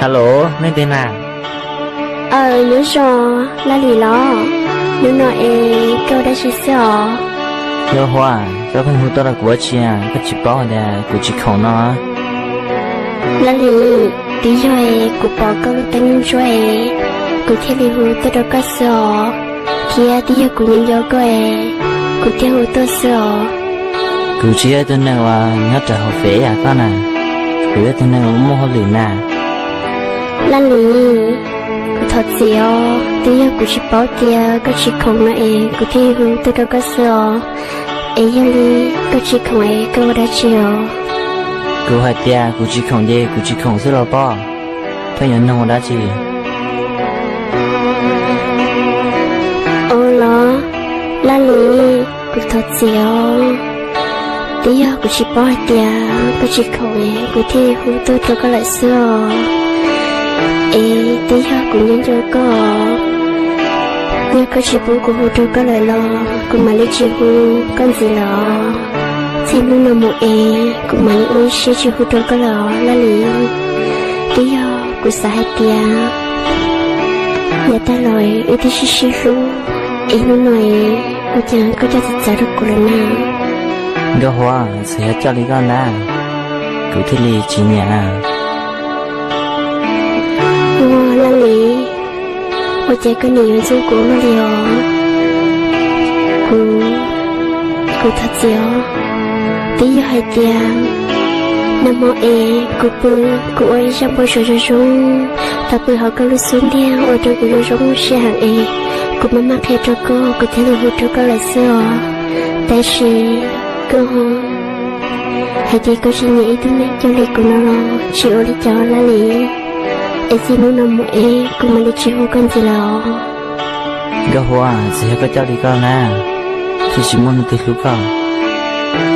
Hello, leej twg na? Aw, nyob zoo, Laj Lis los? Hnub no es koj ua dab tsi xwb os? Nkauj Huab, koj pheej hu tuaj rau kuv ua dab tsi, koj tsis paub hais tias kuv tsis khoom no? Laj Lis, twb yog es kuv pom koj lub teeb ntsuab es kuv thiaj li hu tuaj rau koj xwb os, thiab twb yog kuv nco nco koj es kuv thiaj hu tuaj xwb os. Kuv tsis yog ib tug neeg uas nyob rau hauv fem yam koj na, kuv yog ib tug neeg uas muaj hauj lwm na. Laj Lis, kuv thov txim os, twb yog kuv tsis paub tias koj tsis khoom no es kuv thiaj hu tuaj rau koj xwb os. Es yog li koj tsis khoom es koj ua dab tsi os? Kuv hais tias kuv tsis khoom ces kuv tsis khoom xwb los pob, pheej yuav nug ua dab tsi? Ua los, Laj Lis, kuv thov txim os, twb yog kuv tsis paub hais tias koj tsis khoom es kuv thiaj hu tuaj rau koj lawm xwb os. Es twb yog kuv nco nco koj, yog koj tsis pub kuv hu rau koj lawm los kuv mam li tsis hu koj ntxiv lawm os. Txij hnub no mus es kuv mam li ua ib siab tsis hu rau koj lawm os Laj Lis. Twb yog kuv xav hais tias yav tag los wb twb sib sib hlub, es hnub no es ua cas koj coj txawv txawv rau kuv lawm na? Nkauj Huab, txawm yog coj li koj ntag, kuv thiaj li tsis nyiam. Ua Laj Lis, ua cas koj nim yuav ntxub kuv ua luaj li os? Kuv, kuv thov txim os. Twb yog hais tias nag hmo es kuv pw, kuv ua ib zaj npau suav zoo zoo, tau pw hauv koj lub xub ntiag ua rau kuv zoo zoo siab heev es kuv maj maj qhia rau koj, kuv thiaj li hu rau koj lawm xwb os. Tab sis koj hais tias koj tsis nyiam ib tug neeg cuag li kuv no los tsis ua li cas Laj Lis. Es txij hnub no mus es kuv mam li tsis hu koj ntxiv lawm os. Nkauj Huab, txawm yog koj coj li koj na, thiaj tsis muaj leej twg hlub koj.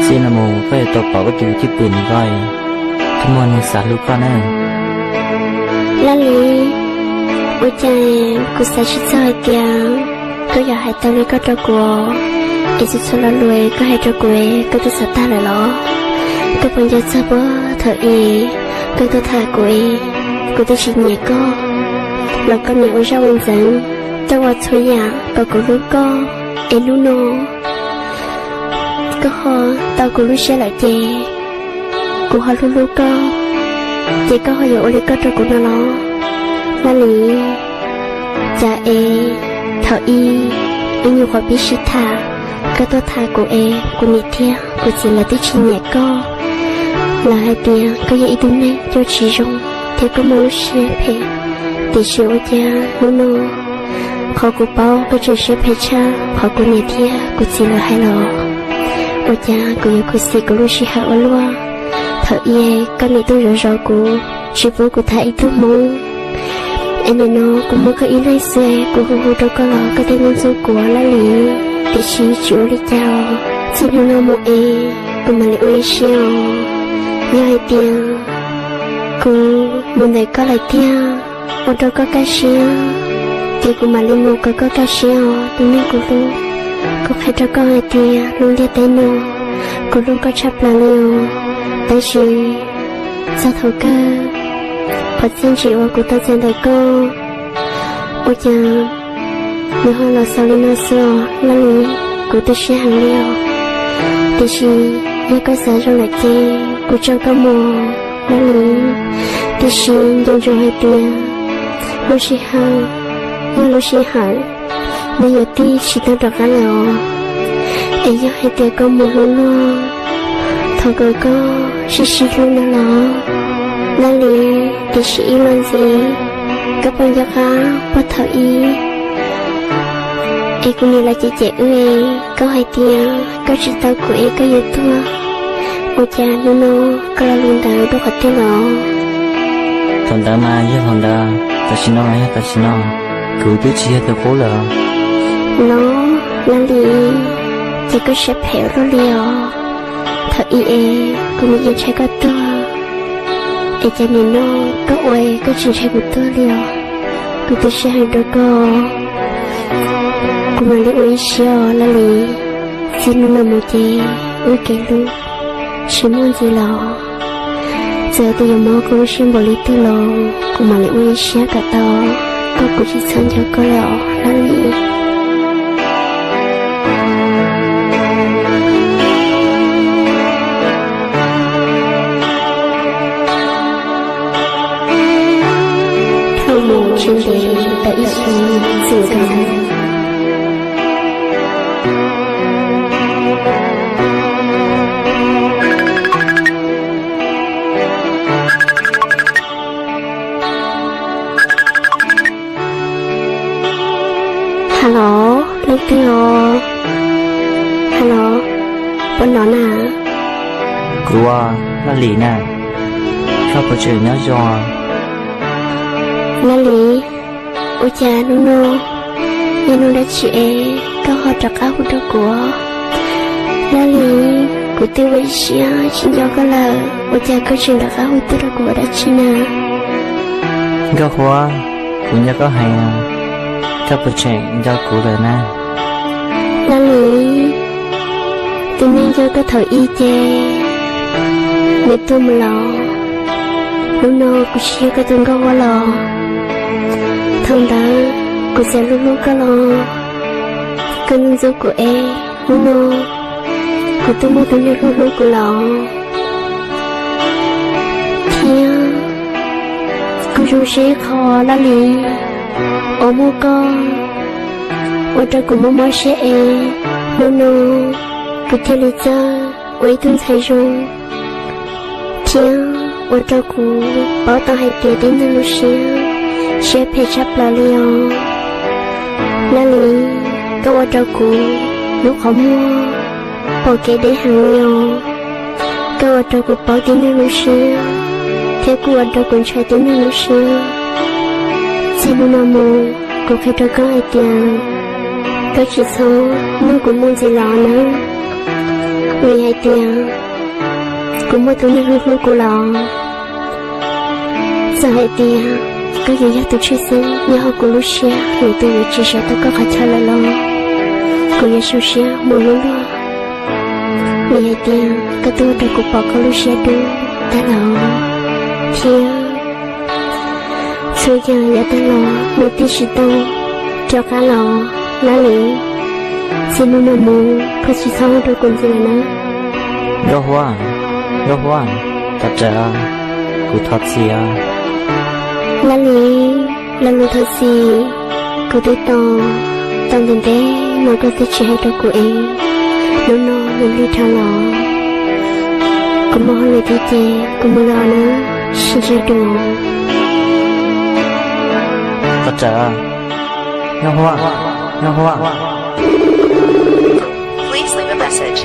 Txij no mus koj yuav tau pom koj tus cwj pwm ntawm koj, thiaj muaj neeg xav hlub koj na. Laj Lis, ua cas kuv xav tsis txog hais tias koj yuav hais tau li koj rau kuv, es txhua txhua lo lus koj hais rau kuv koj twb xav tag lawm los? Koj puas nco txog puag thaum ub koj tuaj tham kuv, kuv twb tsis nyiam koj los koj nim ua zaj ua ntxeev, koj ua txhua yam kom kuv hlub koj, es hnub no koj ho tau kuv lub siab lawm ces kuv ho hlub hlub koj, ces koj ho yuav ua li koj rau kuv no los? Laj Lis, cas es thaum ub wb nyuam qhuav pib sib tham, koj tuaj tham kuv es kuv niam thiab kuv txiv lawv twb tsis nyiam koj. Lawv hais tias koj yog ib tug neeg coj tsis zoo thiab koj muaj lub siab phem, tiam sis ua cas hnub no qhov kuv paub koj tseem siab phem tshaj qhov kuv niam thiab kuv txiv lawv hais los? Ua cas kuv yuav khuv xim kuv lub sij hawm ua luaj? Thaum ub koj nim tuaj zov zov kuv, tsis pub kuv tham ib tug hmoob, es nim no kuv muaj koj ib leeg xwb, kuv hu hu rau koj los koj thiaj ntxub kuv Laj Lis. Tiam sis tsis ua li cas, txij hnub no mus es kuv mam li ua ib siab os. Yog hais tias kuv mus ntawm koj lawm tiag, ua rau koj kaj siab, ces kuv mam li mus kom koj kaj siab os tus neeg kuv hlub. Kuv qhia rau koj hais tias lub ntiaj teb no kuv hlub koj tshaj plaws li os. Tab sis txog thaum kawg, qhov txiaj ntsim uas kuv tau txais ntawm koj, ua cas nws ho los xaus li no xwb os Laj Lis. Kuv tu siab heev li os. Tiam sis yog koj xav zoo lawm ces kuv tso koj mus Laj Lis. Tiam sis nco ntsoov hais tias lub sij hawm yog lub sij hawm, nws yuav tig tsis tau rov qab lawm os. Es yog hais tias koj mus hlub luag thaum kawg koj sib sib hlub no los Laj Lis, tiam sis ib los ntxiv, koj puas nco qab puag thaum ub es kuv niam lawv cem cem wb, koj hais tias koj tsis tau kuv es koj yuav tuag, ua cas hnub no koj lo lus ntawd rau qhov twg los? Thaum ntawd mas yog thaum ntawd, tam sim no mas yog tam sim no, kuv twb tsis yog tus qub lawm. No, Laj Lis, ces koj siab phem ua luaj li os. Thaum ub es kuv nim yeej ntshai koj tuag, es cas nim no koj ua koj tsis ntshai kuv tuag li os? Kuv tu siab heev rau koj. Kuv mam li ua ib siab os Laj Lis. Txij hnub no mus ces wb kev hlub tsis muaj ntxiv los. Txawm tias yuav mob koj lub siab npaum li twg los kuv mam li ua ib siab kom tau, koj kuv tsis txhob nco koj lawm os Laj Lis. Dhau mus tsis ntev tau ib xyoo txwm nkaus. Hello, leej twg os? Hello, puas hnov na? Kuv, Laj Lis na, koj puas tseem nyob zoo? Laj Lis, ua cas hnub no yog hnub dab tsi es koj ho rov qab hu rau kuv? Laj Lis, kuv twb ua ib siab tsis nco koj lawm, ua cas koj tseem rov qab hu tuaj rau kuv ua dab tsi na? Nkauj Huab, kuv nco koj heev, koj puas tseem nco kuv lawm na? Laj Lis, tus neeg nco koj thaum ub ces nws tuag mus lawm. Hnub no kuv tsis yog koj tus Nkauj Huab lawm. Thaum ntawd kuv txawm hlub hlub koj los koj ntxub ntxub kuv es hnub no kuv twb muaj tus neeg hlub hlub kuv lawm. Thiab kuv zoo siab ib qho Laj Lis uas muaj koj ua rau kuv mob mob siab es hnub no kuv thiaj li txawj ua ib tug ntxhais zoo thiab ua rau kuv paub tau hais tias tib neeg lub siab, siab phem tshaj plaws li os. Laj Lis, koj ua rau kuv lub qhov muag pom kev deb heev li os. Koj ua rau kuv paub tib neeg lub siab thiab kuj ua rau kuv ntshai tib neeg lub siab. Txij hnub no mus kuv qhia rau koj hais tias koj tsis txhob nrog kuv mus ntxiv lawm nawb, vim hais tias kuv muaj tus neeg hlub hlub kuv lawm. Txawm hais tias koj yuav yog tus tshwj xeeb nyob hauv kuv lub siab, lwm tus yuav tsis sawv tau koj qhov chaw lawm los kuv yuav zoo siab mus luaj luaj, vim hais tias koj twb ua rau kuv pom koj lub siab dub tag lawm thiab txhua yam yav tag los nws twb tsis tau rov qab los. Laj Lis, txij hnub no mus koj tsis txhob hu rau kuv ntxiv lawm na. Nkauj Huab, Nkauj Huab, thov rawm, kuv thov txim os. Laj Lis, lo lus thov txim kuv twb tos tau ntev ntev no koj twb tsis hais rau kuv es hnub no nws lig dhau los. Kuv mus hauj lwm thiab ces kuv mus lawm nawb, sib ntsib dua. Thov rawm, Nkauj Huab, Nkauj Huab. Please leave a message.